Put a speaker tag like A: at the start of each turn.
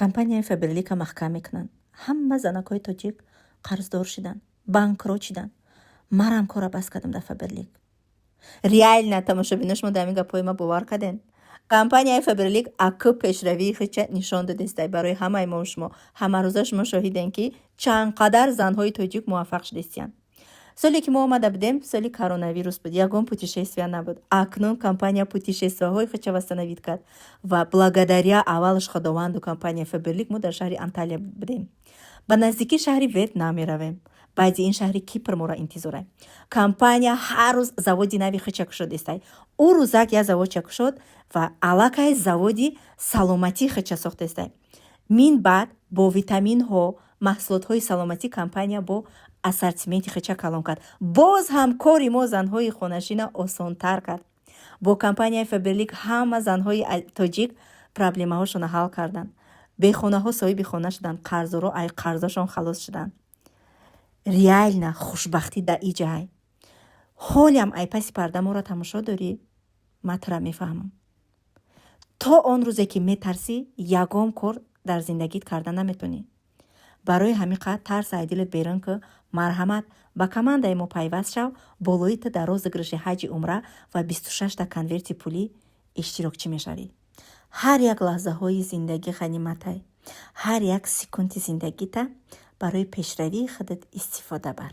A: Компанияи Фаберлика маҳкам мекунанд. Ҳама занакҳои тоҷик қарздор шиданд, банкрот шиданд. Марам кора бас кардам дар Фаберлик. Реально, тамошобино, шумо дар ҳамин гапҳои ма бовар кардем? Компанияи Фаберлик акӯ пешравии худша нишон додестай барои ҳамаи мо. Шумо ҳамарӯза шумо шоҳидем, ки чанд қадар занҳои тоҷик муваффақ шудестиянд. Соле ки мо омада будем, соли коронавирус буд, ягон путешествия набуд. Акнун компания путешествияҳои худша восстановить кард ва благодаря аввалаш Худованду компания Фаберлик мо дар шаҳри Анталия будем. Ба наздикӣ шаҳри Ветнам меравем, баъди ин шаҳри Кипр моро интизорай. Компания ҳар рӯз заводи нави худша кушодестай. Ӯ рӯзак як заводча кушод ва аллакай заводи саломатии худша сохтестай. Мин баъд бо витаминҳо, маҳсулотҳои саломатӣ компания бо ассортименти худша калон кард. Боз ҳам кори мо, занҳои хонашина, осонтар кард. Бо компанияи Фаберлик ҳама занҳои тоҷик проблемаҳошонро ҳал карданд, бехонаҳо соҳиби хона шуданд, қарздоро ай қарзошон халос шуданд. Реально, хушбахтӣ дар и ҷай. Ҳолиам ай паси парда моро тамошо дорӣ, ман тура мефаҳмам. То он рӯзе ки метарсӣ, ягон кор дар зиндагит карда наметонӣ. Барои ҳамин қадр тарс ай дилат берун ки. Марҳамат, ба командаи мо пайваст шав. Болои ту дар розыгрыши ҳаҷи умра ва 26-та конверти пулӣ иштирокчӣ мешавӣ. Ҳар як лаҳзаҳои зиндагӣ ғаниматай. Ҳар як секунди зиндагита барои пешравии худат истифода бар.